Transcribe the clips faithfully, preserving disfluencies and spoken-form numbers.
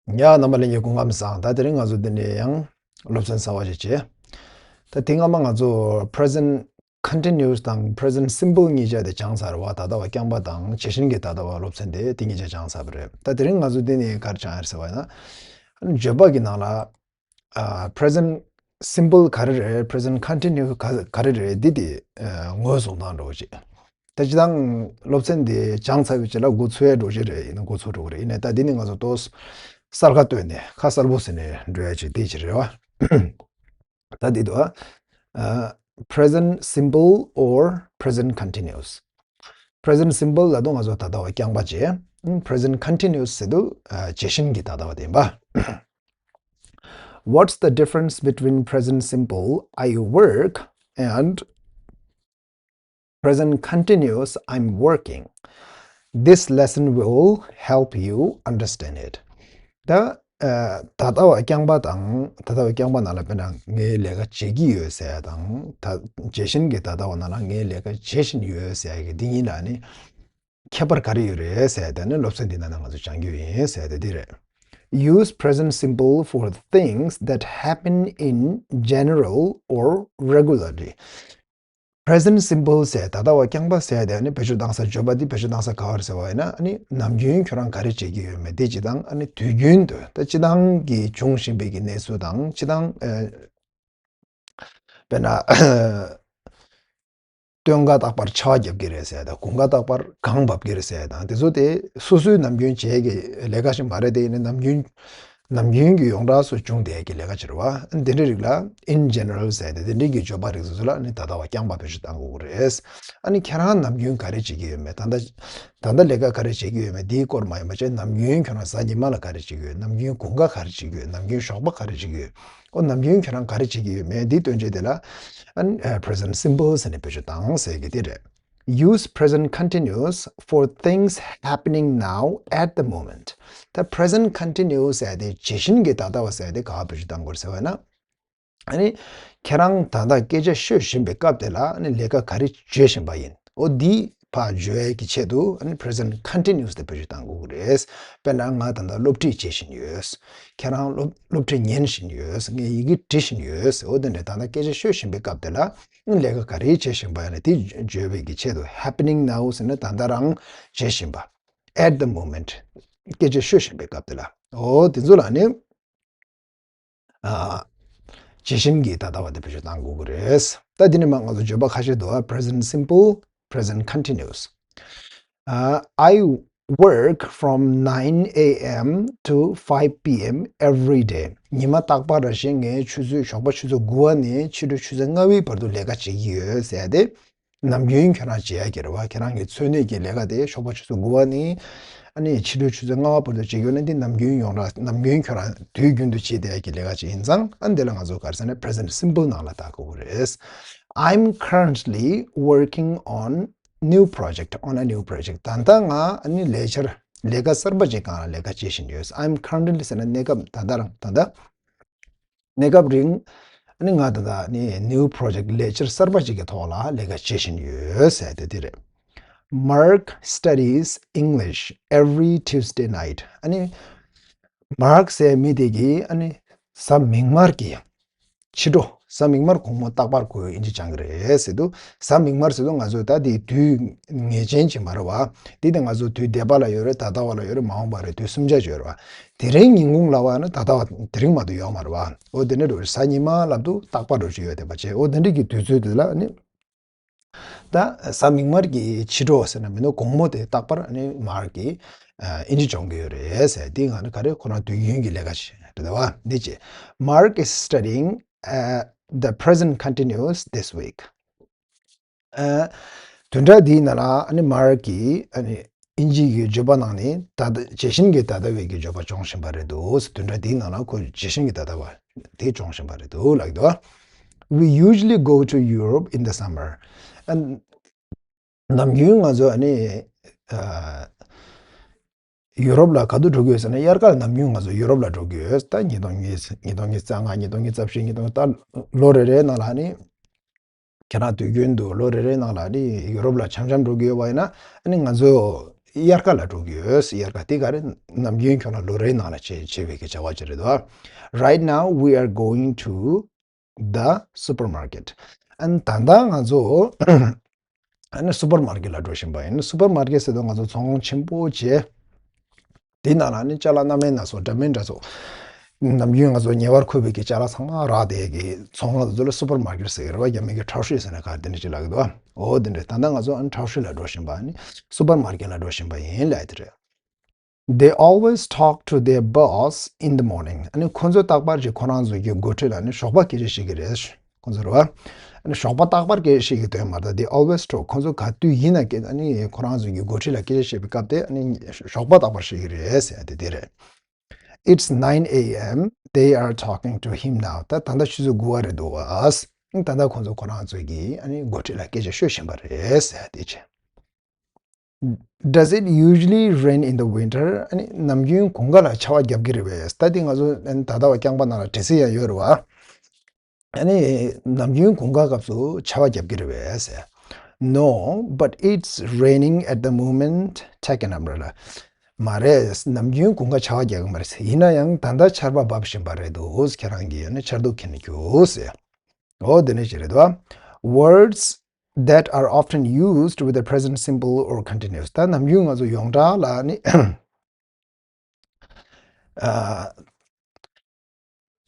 ཡ། རྣམ་པ་ལྷན་རྒྱས་སྐུ་ཁམས་བཟང་། ད་དེ་རིང་ང་ཚོ་འདི་ནས་ཡང་སློབ་ཚན་གསར་པ་ཞིག་བྱེད། ད་དེ་སྔ་མ་ང་ཚོ་present continuous དང་present simple གཉིས་ཆ་དེ་སྦྱངས་ཚར་བ། ད་ལྟ་བ་རྐྱང་པ་དང་བྱེད་བཞིན་གྱི་ད་ལྟ་བ་སློབ་ཚན་དེ་དེ་གཉིས་ཆ་སྦྱངས་ཚར་བ་རེད། ད་དེ་རིང་ང་ཚོ་འདི་ནས་ག་རེ་སྦྱང་ཡ་རེད་ཟེར་བ་ཡིན་ན། བརྗོད་པ་གི་ནང་ལ་ཨ། present simple ག་རེ་རེད། present continuous ག་ག་རེ་རེད། འདི་དེ་ཨ། ངོས་བཟུང་སྟངས་འདྲ་བོ་ཅིག་ད་སྤྱིར་བཏང་སློབ་ཚན་འདི་སྦྱངས་ཚར་བའི་རྗེས་ལ་འགོ་ཚུགས་ཡ་འདྲ་བོ་ཅིག་རེད། ཡིན་ན་འགོ་ཚུགས་འགྲོ་གི་རེད། ཡིན་ནའི་ད་འདི་ནི་ང་ཚོ་ཏོག་གསར་ཁ་བཏོད་ནས་ཁ་གསལ་པོ་ཟེར་ནས་འགྲོ་ཡ་ཅིག་དེ་ཅིག་རེད་བ། ད་འདི་དུ་ཨ། present simple or present continuous present simple ལབ་དུས་ང་ཚོ་ད་ལྟ་བ་རྐྱང་པ་བྱས། present continuous ཟེར་དུས་ཨ། བྱེད་བཞིན་གྱི་ད་ལྟ་བ་དེ་ཡིན་པ། What's the difference between present simple, I work, and present continuous, I'm working? This lesson will help you understand it. ད་ཨ། ད་ལྟ་བ་རྐྱང་པ་དང་ད་ལྟ་བ་རྐྱང་པ་ནང་ལ་དཔེར་ན་ངས་ལས་ཀ་བྱེད་ཀྱི་ཡོད་ཟེར་ཡ་དང་། ད་བྱེད་བཞིན་གྱི་ད་ལྟ་བ་ནང་ལ་ངས་ལས་ཀ་བྱེད་བཞིན་ཡོད་ཟེར་ཡ་གི་འདི་གཉིས་ལ་ནི་ཁྱད་པར་ག་རེ་ཡོད་རེད་ཟེར་ཡ་དེ་ནི་སློབ་ཚན་འདི་ནང་ན་ང་ཚོ་སྦྱང་རྒྱུ་ཡིན་ཟེར་ཡ་དེ་འདི་རེད། Use present simple for things that happen in general or regularly. present simple ཟེར་ད་ལྟ་བ་རྐྱང་པ་ཟེར་དེ་ནི་བེད་སྤྱོད་བཏང་ས། བརྗོད་པ་འདི་བེད་སྤྱོད་བཏང་ས་ག་བར་ཟེར་བ་ཡིན་ན། ཨ་ནི་ནམ་རྒྱུན་ཁྱོད་རང་ག་རེ་བྱེད་ཀྱི་ཡོད་མེད་དེ་ཅི་དང་། ཨ་ནི་དུས་རྒྱུན་དུ་ད་སྤྱིར་བཏང་གི་འབྱུང་བཞིན་པའི་གི་གནས་ཚུལ་དང་། སྤྱིར་བཏང་ཨ། དཔེར་ན་སྟོན་ཁ་རྟག་པར་ཆར་པ་བརྒྱབ་ཀྱི་རེད་ཟེར་ཡ་དང་། དགུན་ཁ་རྟག་པར་གངས་བབས་ཀྱི་རེད་ཟེར་ཡ་དང་། དེ་ཚོ་དེ་སོ་སོའི་ནམ་རྒྱུན་བྱེད་ཀྱི་ལས་ཀ་ཞིག་མ་རེད། དེ་ཡིན་ན་ནམ་རྒྱུན་ནམ་རྒྱུན་གྱི་ཡོངས་གྲགས་སུ་བྱུང་བསྡད་ཀྱི་ལས་ཀ་ཅིག་རེད་བ། འདི་འདྲའི་རིགས་ལ་in general ཟེར་ཏེ་དེ་འདྲའི་གི་བརྗོད་པ་རིགས་སོ་སོ་ལ་ནི་ད་ལྟ་བ་རྐྱང་པ་བེད་སྤྱོད་གཏང་དགོས་ཀྱི་རེད། ཨ་ནི་ཁྱེད་རང་ནམ་རྒྱུན་ག་རེ་བྱེད་ཀྱི་ཡོད་མེད། ད་ལྟ་ད་ལྟ་ལས་ཀ་ག་རེ་བྱེད་ཀྱི་ཡོད་མེད་དེའི་སྐོར་མ་ཡིན་པ་བྱས། ནམ་རྒྱུན་ཁྱོད་རང་གཟའ་ཉི་མ་ལ་ག་རེ་བྱེད་ཀྱི་ཡོད། ནམ་རྒྱུན་དགུན་ཁ་ག་རེ་བྱེད་ཀྱི་ཡོད། ནམ་རྒྱུན་ཞོགས་པ་ག་རེ་བྱེད་ཀྱི་ཡོད། ཨོ་ནམ་རྒྱུན་ཁྱོད་རང་ག་རེ་བྱེད་ཀྱི་ཡོད་མེད་འདི་སྟོན་བྱེད་དེ་ལ་ཨ་ནི་present simple ཟེར་ནས་བེད་སྤྱོད་བཏང་ཟེར་གི་དེ་རེད། Use present continuous for things happening now at the moment. ད་present continuous ཟེར་དེ་བྱེད་བཞིན་གྱི་ད་ལྟ་བ་ཟེར་དེ་ག་བར་བེད་སྤྱོད་བཏང་དགོས་ཟེར་བ་ན། ཨ་ནི་ཁྱེད་རང་ད་ལྟ་སྐད་ཆ་ཤོད་བཞིན་པའི་སྐབས་དེ་ལ་ཨ་ནི་ལས་ཀ་ག་རེ་བྱེད་བཞིན་པ་ཡིན། ཨོ་འདི་ཕར་བརྗོད་ཡས་ཀྱི་ཆེད་དུ་ཨ་ནི་present continuous དེ་བེད་སྤྱོད་བཏང་དགོས་ཀྱི་རེད། དཔེར་ན་ང་ད་ལྟ་སློབ་ཁྲིད་བྱེད་བཞིན་ཡོད། ཁྱེད་རང་སློབ་སློབ་ཁྲིད་ཉན་བཞིན་ཡོད། ངས་ཡི་གེ་འབྲི་བཞིན་ཡོད། ཨོ་དེ་འདྲ་ད་ལྟ་སྐད་ཆ་ཤོད་བཞིན་པའི་སྐབས་དེ་ལ་ཨ་ནི་ལས་ཀ་ག་རེ་བྱེད་བཞིན་པ་ཡིན་ན་དེ་བརྗོད་པའི་ཀྱི་ཆེད་དུ་happening now ཟེར་ན་ད་ལྟ་རང་བྱེད་བཞིན་པ། at the moment སྐད་ཆ་ཤོད་བཞིན་པའི་སྐབས་དེ་ལ། ཨོ་དེ་ཚོ་ལ་ནི། ཨ། བྱེད་བཞིན་གྱི་ད་ལྟ་བ་དེ་བེད་སྤྱོད་གཏང་དགོས་ཀྱི་རེད། ད་འདི་ནས་མར་ང་ཚོ་བརྗོད་པ་ཁ་ཤས་འདུག་ཨ། present simple, present continuous. Uh, I work from nine a m to five p m every day. ཉི་མ་རྟག་པར་རེ་བཞིན་ངས་ཆུ་ཚོད་ཞོགས་པ་ཆུ་ཚོད་དགུ་པ་ནས་ཕྱི་དྲོ་ཆུ་ཚོད་ལྔ་པའི་བར་དུ་ལས་ཀ་བྱེད་ཀྱི་ཡོད་ཟེར་ཏེ། ནམ་རྒྱུན་ཁྱོད་རང་བྱེད་ཡ་གི་རེད་བ། ཁྱེད་རང་གི་འཚོ་གནས་ཀྱི་ལས་ཀ་དེ་ཞོགས་པ་ཆུ་ཚོད་དགུ་པ་ནས་ཨ་ནི་ཕྱི་དྲོ་ཆུ་ཚོད་ལྔ་པ་བར་དུ་བྱེད་ཀྱི་ཡོད་ན། འདི་ནམ་རྒྱུན་ཡོངས་གྲགས་ནམ་རྒྱུན་ཁྱོད་རང་དུས་རྒྱུན་དུ་བྱེད་བསྡད་ཡ་གི་ལས་ཀ་ཅིག་ཡིན་ཙང་། ཨ་འདི་ལ་ང་ཚོ་ག་རེ་ཟེར་ན་present simple ནང་ལ་བཏགས་དགོས་ཀྱི་རེད། I'm currently working on new project, on a new project. ད་ལྟ་ང་ཨ་ནི་ལས་འཆར་ལས་ཀ་གསར་པ་ཅིག་སྒང་ལ་ལས་ཀ་བྱེད་བཞིན་ཡོད། I'm currently ཟེར་ན་གནས་སྐབས་ད་ལྟ་རང་ད་ལྟ། གནས་སྐབས་རིང་ཨ་ནི་ང་ད་ལྟ་ནི་new project ལས་འཆར་གསར་པ་ཅིག་གི་ཐོག་ལ་ལས་ཀ་བྱེད་བཞིན་ཡོད་ཟེར་དེ་དེ་རེད། Mark studies English every Tuesday night. ཨ་ནི་Mark ཟེར་མི་དེ་གིས་ཨ་ནི་གཟའ་མིག་དམར་གྱི་ཕྱི་དྲོ། གཟའ་མིག་དམར་དགོང་མོ་རྟག་པར་ཁོས་ཨིན་ཇི་སྦྱང་གི་རེད་ཟེར་དུས། གཟའ་མིག་དམར་ཟེར་དུས་ང་ཚོ་ད་དེ་དུས་ངེས་ཅན་ཅིག་མ་རེད་བ། དེ་དེ་ང་ཚོ་དུས་འདས་པ་ལ་ཡོད་རེད། ད་ལྟ་བ་ལ་ཡོད་རེད། མ་འོངས་པ་རེད། དུས་གསུམ་ཆ་ཡོད་རེད་བ། དེ་རིང་ཉིན་གུང་ལབ་པ་ན་ད་ལྟ་བ་དེ་རིང་མ་གཏོགས་ཡོད་མ་རེད་བ། འོ་དེ་འདྲ་རེད། གཟའ་ཉི་མ་ལབ་དུས་རྟག་པར་རོ་ཅིག་ཡོད་བསྡད་པ་བྱས། འོ་དེ་འདྲ་གི་དུས་ཚོད་དེ་ལ་ནི། ད་གཟའ་མིག་དམར་གྱི་ཕྱི་དྲོ་ཟེར་ན་མི་འདུག་དགོང་མོ་དེ་རྟག་པར་ནི་མར་གྱིས་ཨ་ཨིན་ཇི་སྦྱོང་གི་ཡོད་རེད་ཟེར། དེ་ང་ནི་ག་རེ་ཁོ་རང་དུས་རྒྱུན་གྱི་ལས་ཀ་ཞིག་རེད་བ། འདི་ཅི། Mark is studying uh, the present continuous this week. ཨ། བདུན་ཕྲག་འདིའི་ནང་ལ་ཨ་ནི་མར་གྱིས་ཨ་ནི་ཨིན་ཇིའི་གི་བརྗོད་པ་ནང་ནས་ད་ལྟ་བྱེད་བཞིན་གྱི་ད་ལྟ་བའི་གི་བརྗོད་པ་སྦྱོང་བཞིན་པ་རེད་འདུག་བདུན་ཕྲག་འདིའི་ནང་ལ་ཁོས་བྱེད་བཞིན་གྱི་ད་ལྟ་བ་དེ་སྦྱོང་བཞིན་པ་རེད་འདུག་ལབ་ཀྱི་འདུག We usually go to Europe in the summer. ཨ། ནམ་རྒྱུན་ང་ཚོ་ཨ་ནི་ཨ། ཡུ་རོབ་ལ་ག་དུས་འགྲོ་གི་ཡོད་ཟེར་ན། དབྱར་ཁར་ནམ་རྒྱུན་ང་ཚོ་ཡུ་རོབ་ལ་འགྲོ་གི་ཡོད། ད་ཉིས་སྟོང་ཉིས་ཉིས་སྟོང་ཉི་ཤུ་རྩ་ལྔ། ཉིས་སྟོང་ཉི་ཤུ་རྩ་བཞི། ཉིས་སྟོང་ད་ལོ་རེ་རེའི་ནང་ལ་ནི། ཁྱེད་རང་དུས་རྒྱུན་དུ་ལོ་རེ་རེའི་ནང་ལ་ནི་ཡུ་རོབ་ལ་འཆམ་འཆམ་འགྲོ་གི་ཡོད་པ་ཡིན་ན། ཨ་ནི་ང་ཚོ་ དབྱར་ཁ་ལ་འགྲོ་གི་ཡོད། དབྱར་ཁ་དེ་ག་རེ། ནམ་རྒྱུན་ཁྱོད་རང་ལོ་རེའི་ནང་ལ་བྱེད་བྱེད་པའི་གི་བྱ་བ་ཅིག་རེད་དོ། Right now we are going to the supermarket. ཨན། ད་ལྟ་ང་ཚོ་ཨ་ནི་སུ་པར་མར་ཀེཊ་ལ་འགྲོ་བཞིན་པ་ཡིན། སུ་པར་མར་ཀེཊ་ཟེར་དུས་ང་ཚོ་ཚོང་ཁང་ཆེན་པོ་བྱས། དེའི་ནང་ལ་ནི་ཅ་ལག་སྣ་མིན་སྣ་ཚོགས་འདྲ་མིན་འདྲ་ཚོགས། ནམ་རྒྱུན་ང་ཚོ་ཉེ་བར་མཁོ་བའི་གི་ཅ་ལག་ཚང་མ་རག་བསྡད་ཀྱི་ཚོང་ཁང་དེ་ཚོ་ལ་སུ་པར་མར་ཀེཊ་ཟེར་གི་རེད་བ། རྒྱ་མི་གི་超市ཟེར་ན་ག་རེ་དེ་འདྲ་ཅིག་ལབ་ཀྱི་འདུག་འོ་དེ་འདྲ། ད་ལྟ་ང་ཚོ་ཨ་ནི་超市ལ་འགྲོ་བཞིན་པ། ཨ་ནི་སུ་པར་མར་ཀེཊ་ལ་འགྲོ་བཞིན་པ་ཡིན་ལབ་ཡ་དེ་རེད། They always talk to their boss in the morning. ཨ་ནི་ཁོ་ཚོ་རྟག་པར་གྱིས་ཁོ་རང་ཚོའི་གི་འགོ་ཁྲིད་ལ་ནི་ཞོགས་པ་སྐད་ཆ་བཤད་ཀྱི་རེད། ཁོ་ཚོ་རེད་བ། ཨ་ནི་ཞོགས་པ་རྟག་པར་སྐད་ཆ་བཤད་ཀྱི་དོན་མ་རེད། They always talk. ཁོ་ཚོ་ག་དུས་ཡིན་ན་སྐད། ཨ་ནི་ཁོ་རང་ཚོའི་གི་འགོ་ཁྲིད་ལ་སྐད་ཆ་བཤད་པའི་སྐབས་དེ། ཨ་ནི་ཞོགས་པ་རྟག་པར་བཤད་ཀྱི་རེད་ཟེར་ཡ་དེ་དེ་རེད། It's nine a m. They are talking to him now. ད་ད་ལྟ་ཆུ་ཚོད་དགུ་པ་རེད་འདུག་བ། ད་ལྟ་ཁོ་ཚོ་ཁོ་རང་ཚོའི་གི་ཨ་ནི་འགོ་ཁྲིད་ལ་སྐད་ཆ་ཤོད་བཞིན་པ་རེད་ཟེར་ཡ་དེ་བྱས། Does it usually rain in the winter? ཨ་ནི་ནམ་རྒྱུན་དགུན་ཁ་ལ་ཆར་པ་རྒྱབ་ཀྱི་རེད་པས། ད་དེ་ང་ཚོ་ཨ་ནི་ད་ལྟ་བ་རྐྱང་པ་ནང་ལ་འགྲེལ་བཤད་ཡང་ཡོད་རེད་བ། ཨ་ནི་ནམ་རྒྱུན་དགུན་ཁ་སྐབས་སུ་ཆར་པ་རྒྱབ་ཀྱི་རེད་པས། No, but it's raining at the moment. Take an umbrella. མ་རེད། ནམ་རྒྱུན་དགུན་ཁ་ཆར་པ་རྒྱག་གི་མ་རེད། ཡིན་ན་ཡང་ད་ལྟ་ཆར་པ་འབབ་བཞིན་པ་རེད་འདུག་ཁྱེད་རང་གིས་ཨ་ནི་ཆར་གདུགས་འཁྱེར་ནས་རྒྱུགས་ཟེར། འོ་དེ་འདྲ་ཅིག་རེད་དོ། Words that are often used with the present simple or continuous. ད་ནམ་རྒྱུན་ང་ཚོ་ཡོངས་གྲགས་ལ་ནི་ཨ།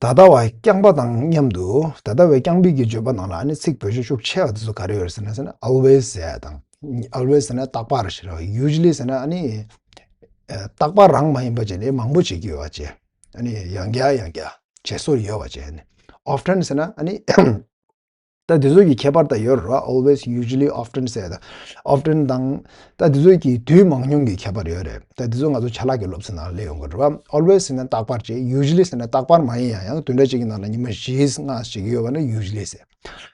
ད་ལྟ་བ་རྐྱང་པ་དང་མཉམ་དུ། ད་ལྟ་བའི་རྐྱང་པའི་གི་བརྗོད་པ་ནང་ལ་ནི་ཚིག་བེད་སྤྱོད་ཤུགས་ཆེ་བ་དེ་ཚོ་ག་རེ་ཡོད་རེད་ཟེར་ན། ཟེར་ན་always ཟེར་ཡ་དང་། Always ཟེར་ན་རྟག་པར་ཞེས་རེད་བ། Usually ཟེར་ན་ཨ་ནི་ཨ་རྟག་པར་རང་མ་ཡིན་པ་བྱས་ནས་མང་པོ་བྱེད་ཀྱི་ཡོད་པ་བྱས། ཨ་ནི་ཡང་བསྐྱར་ཡང་བསྐྱར་བྱེད་སྲོལ་ཡོད་པ་བྱས་ནས། Often ཟེར་ན་ཨ་ནི་ད་དེ་ཚོ་གི་ཁྱད་པར་ད་ཡོད་རེད་བ། Always, usually, often ཟེར་ད། Often དང་ད་དེ་ཚོ་གི་དུས་མང་ཉུང་གི་ཁྱད་པར་ཡོད་རེད། ད་དེ་ཚོ་ང་ཚོ་ཆ་ལག་གི་སློབ་ཚན་ནང་སླེབས་ཡོང་གི་རེད་བ། Always ཟེར་ན་རྟག་པར་བྱེད། Usually ཟེར་ན་རྟག་པར་མ་ཡིན་ཡང་ཡང་བདུན་ཕྲག་གཅིག་གི་ནང་ལ་ཉི་མ་བཞི་ལྔ་ཞིག་ཡོད་པ་ན་usually ཟེར།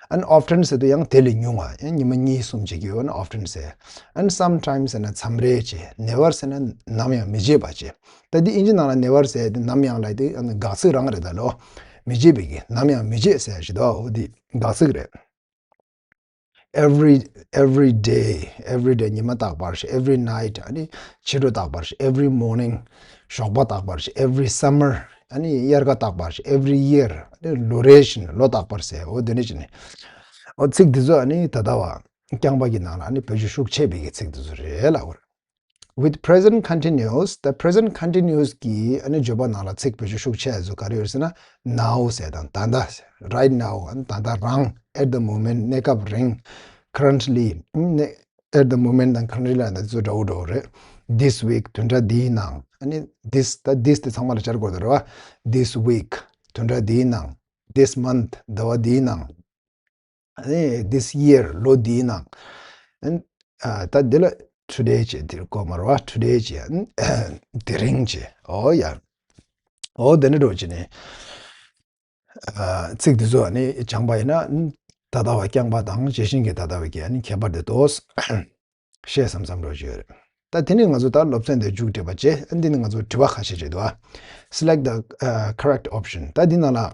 ཨ་ནི་often ཟེར་དུས་ཡང་དེ་ལས་ཉུང་བ། ཡང་ཉི་མ་གཉིས་གསུམ་བྱེད་ཀྱི་ཡོད་ན་often ཟེར། ཨ་ནི་sometimes ཟེར་ན་མཚམས་རེ་བྱེད། Never ཟེར་ན་ནམ་ཡང་མི་བྱེད་པ་བྱེད། ད་འདི་ཨིན་ཇི་ནང་ལ་never ཟེར་དེ་ནམ་ཡང་ལབ་དེ་ཨ་ནི་དགག་ཚིག་རང་རེད་ད་ལོ། མི་བྱེད་པའི་གི་ནམ་ཡང་མི་བྱེད་ཟེར་ཞིག་འདུག་འོ་འདི་དགག་ཚིག་རེད། Every, every day, every day ཉི་མ་རྟག་པར་ཞིག every night ཨ་ནི་ཕྱི་དྲོ་རྟག་པར་ཞིག every morning ཞོགས་པ་རྟག་པར་ཞིག every summer ཨ་ནི་དབྱར་ཁ་རྟག་པར་ཞིག every year ཨ་ནི་ལོ་རེ་བཞིན་ལོ་རྟག་པར་ཟེར། འོ་དེ་འདྲ་ཅིག་ནི། འོ་ཚིག་འདི་ཚོ་ཨ་ནི་ད་ལྟ་བ་རྐྱང་པ་གི་ནང་ལ་ཨ་ནི་བེད་སྤྱོད་ཤུགས་ཆེ་བའི་གི་ཚིག་འདི་ཚོ་རེད་ལབ་དགོས་རེད། With present continuous, the present continuous གི་ཨ་ནི་བརྗོད་པ་ནང་ལ་ཚིག་བེད་སྤྱོད་ཤུགས་ཆེ་བ་ཚོ་ག་རེ་ཡོད་ཟེར་ན། Now ཟེར་དང་ད་ལྟ་ཟེར། Right now ཨ་ནི་ད་ལྟ་རང་། At the moment གནས་སྐབས་རིང་། Currently ཨ་ནི་at the moment དང་currently ལ་འདི་ཚོ་འདྲ་བོ་འདྲ་བོ་རེད། This week བདུན་ཕྲག་འདིའི་ནང་། ཨ་ནི་this ད་this དེ་ཚང་མ་ལ་སྦྱར་དགོས་རེད་བ། This week བདུན་ཕྲག་འདིའི་ནང་། This month ཟླ་བ་འདིའི་ནང་། ཨ་ནི་this year ལོ་འདིའི་ནང་། ཨ་ནི་ཨ་ད་འདི་ལ་today ཅེས་འདིར་གོ་མ་རེད་བ། Today ཅེས་ཨ་ནི་དེ་རིང་ཅེས། འོ་ཡ། འོ་དེ་འདྲ་འགྲོ་བྱས་ནས། ཨ་ཚིག་འདི་ཚོ་ཨ་ནི་སྦྱངས་པ་ཡིན་ན་ད་ལྟ་བ་རྐྱང་པ་དང་རྗེས་ཤུལ་གྱི་ད་ལྟ་བའི་གི་ཨ་ནི་ཁྱད་པར་དེ་ཏོག་ཙམ་ཤེས་སམ་བསམ་འགྲོ་གི་ཡོད་རེད། ད་དེ་ནི་ང་ཚོ་ད་སློབ་ཚན་དེ་མཇུག་སྒྲིལ་བ་བྱས། ཨ་འདི་ནི་ང་ཚོ་དྲི་བ་ཁ་ཤས་ཅིག་འདུག་ཨ། Select the uh, correct option. ད་འདི་ནང་ལ་ཨ་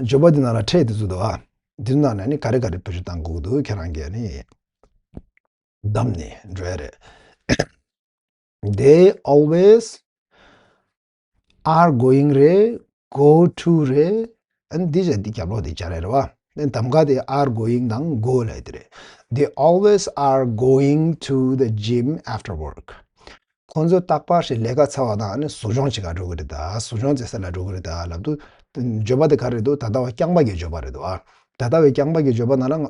བརྗོད་པ་འདི་ནང་ལ་ཕྲད་དེ་ཚོ་འདུག་ཨ། འདི་ནང་ནས་ནི་ག་རེ་ག་རེ་བེད་སྤྱོད་གཏང་དགོས་ཀྱི་འདུག་ཁྱེད་རང་གིས་ནི་བདམས་ནས་འགྲོ་ཡ་རེད། They always are going རེད། Go to རེད། ཨ་ནི་འདི་བྱས་འདི་རྒྱབ་ལོགས་དེ་སྦྱར་ཡ་རེད་བ། ཨ་ནི་གདམ་ག་དེ་are going དང་go ལབ་ཡ་དེ་རེད། They always are going to the gym after work. ཁོང་ཚོ་རྟག་པར་ཞིག་ལས་ཀ་ཚར་བ་དང་ཨ་ནི་གཟུགས་སྦྱོང་བྱེད་ག་འགྲོ་གི་རེད་ད། གཟུགས་སྦྱོང་བྱེད་ས་ལ་འགྲོ་གི་རེད་ད་ལབ་དུས། བརྗོད་པ་དེ་ག་རེ་རེད་འདུག་ད་ལྟ་བ་རྐྱང་པ་གི་བརྗོད་པ་རེད་འདུག་ཨ། ད་ལྟ་བའི་རྐྱང་པ་གི་བརྗོད་པ་ནང་ལ་ང་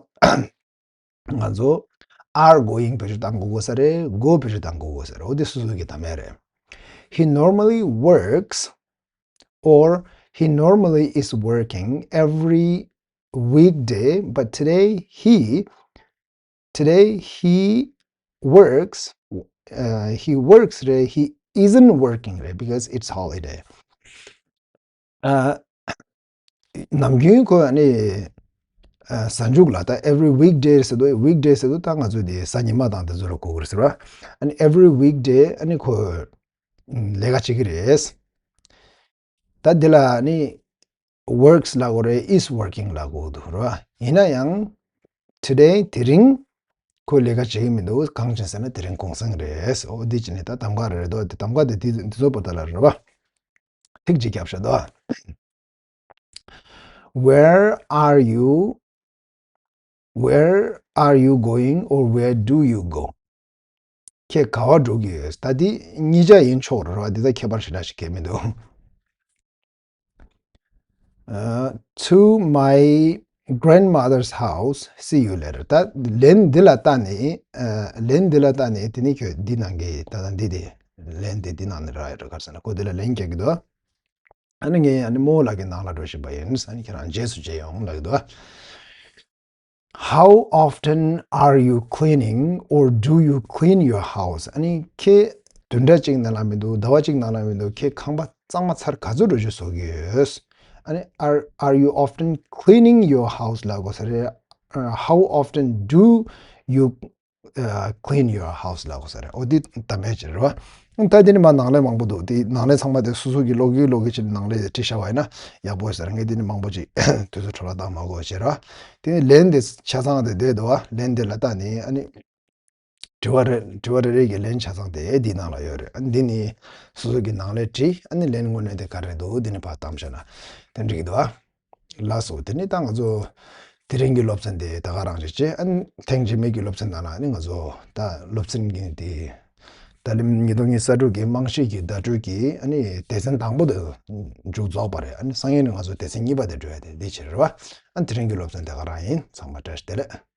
ང་ཚོ་are going བེད་སྤྱོད་གཏང་དགོས་དགོས་ས་རེད། go བེད་སྤྱོད་གཏང་དགོས་དགོས་ས་རེད། འོ་དེ་སོ་སོ་གི་གདམ་ཡ་རེད། He normally works or he normally is working every weekday, but today he today he works uh, he works རེད། He isn't working རེད། Because it's holiday. ཨ་ནམ་རྒྱུན་ཁོ་ཨ་ནི་ཨ་གཟའ་མཇུག་ལ་ད་every weekday ཟེར་དུས། weekday ཟེར་དུས་ད་ང་ཚོ་དེ་གཟའ་ཉི་མ་དང་དེ་ཚོ་ལ་གོ་གི་རེད་ཟེར་བ། ཨ་ནི་every weekday ཨ་ནི་ཁོ་ལས་ཀ་བྱེད་ཀྱི་རེད། ད་འདི་ལ་ནི་works ལབ་དགོས་རེད། is working ལབ་དགོས་འདུག་རེད་བ། ཡིན་ན་ཡང་today དེ་རིང་ ཁོས་ལས་ཀ་བྱེད་ཀྱི་མི་འདུག་གང་བྱས་ཟེར་ན་དེ་རིང་གུང་སེང་རེད། ཨོ་འདི་བྱས་ནས་ད་གདམ་ག་རེ་རེད་དོ། དེ་གདམ་ག་དེ་འདི་འདི་ཚོ་པོ་ད་ལ་རེད་བ། ཐིག་ཅིག་རྒྱབ་བཞག་དོ། Where are you? Where are you going or where do you go? ཁྱེད་ག་བ་འགྲོ་གི་ཡོད། ད་འདི་གཉིས་ཆ་ཡིན་ཆོག་རེད་བ། འདི་ད་ཁྱད་པར་ཞེ་དྲག་ཞིག་གང་ཡང་མི་འདུག་ཨ། To my grandmother's house, see you later. ད་ལན་འདི་ལ་བལྟས་ནས། ཨ། ལན་འདི་ལ་བལྟས་ནས་དེ་ནས་ཁྱོད་འདི་གནང་གི། ད་ད་འདི་དེ་ལན་དེ་འདི་གནང་ནས་རག་ཡོད་རེད། ག་རེ་ཟེར་ན་ཁོ་འདི་ལ་ལན་རྒྱག་གི་འདུག་ཨ་ནི་ངས་ཨ་ནི་རྨོ་ལགས་ཀྱི་ནང་ལ་འགྲོ་བཞིན་པ་ཡིན། ཨ་ནི་ཁྱེད་རང་རྗེས་སུ་མཇལ་ཡོང་ལབ་ཀྱི་འདུག How often are you cleaning or do you clean your house? ཨ་ནི་ཁྱེད་བདུན་ཕྲག་གཅིག་ནང་ལ་མི་འདུག་ཟླ་བ་གཅིག་ནང་ལ་མི་འདུག་ཁྱེད་ཁང་པ་གཙང་མ་ཚར་ག་ཚོད་འགྲོ་རྒྱུ་བཟོ་གི་ཡོད། ཨ་ནི་are, are you often cleaning your house ལབ་དགོས་ས་རེད། ཨ། How often do you, uh, clean your house ལབ་དགོས་ས་རེད། ཨོ་འདི་གདམ་ག་ཅིག་རེད་བ། ད་འདི་ནི་མ་ནང་ལས་མང་པོ་འདུག་དེ་ནང་ལས་ཚང་མ་དེ་སོ་སོ་གི་ཀློག་གི་ཀློག་གི་ཅིག་ནང་ལས་བྲིས་བཞག་པ་ཡིན་ན་ཡག་པོ་ཟེར། ངས་འདི་ནི་མང་པོ་ཅིག་དུས་ཚོད་འཕྲོ་བརླག་བཏང་མ་དགོས་བྱས་ར། དེ་ནི་ལན་དེ་ཆ་ཚང་དེ་བསྡད་འདུག་བ། ལན་དེ་ལ་བལྟས་ནས་ཨ་ནི་དྲི་བ་རེ་དྲི་བ་རེ་རེ་གི་ལན་ཆ་ཚང་དེ་འདི་ནང་ལ་ཡོད་རེད། ཨ་ནི་འདི་ནི་སོ་སོ་གི་ནང་ལས་བྲིས། ཨ་ནི་ལན་དངོས་གནས་དེ་ག་རེ་འདུག་འདི་ནི་ཕར་བཏང་བྱས་ན་དེ་འགྲིག་གི་འདུག་བ། ལགས་སོ། དེ་ནས་ད་ང་ཚོ་དེ་རིང་གི་སློབ་ཚན་དེ་ད་ག་རང་ཞིག་བྱས། ཨ་ནི་ཐེངས་རྗེས་མའི་གི་སློབ་ཚན་ནང་ལ་ཨ་ནི་ང་ཚོ་ད་སློབ་ཚན་གྱི་དེ་ད་ལན་ཉིས་སྟོང་ཉི་ཤུ་རྩ་དྲུག་གི་རྨང་གཞི་གི་བརྡ་སྤྲོད་ཀྱི་ཨ་ནི་སྡེ་ཚན་དང་པོ་དེ་མཇུག་རྫོགས་པ་རེད། ཨ་ནི་སང་ཉིན་ནས་ང་ཚོ་སྡེ་ཚན་གཉིས་པ་དེ་འགྲོ་ཡ་དེ་འདི་བྱས་རེད་བ། ཨ་ནི་དེ་རིང་གི་སློབ་ཚན་དེ་ག་རང་ཡིན། ཚང་མ་བཀྲ་ཤིས་བདེ་ལེགས།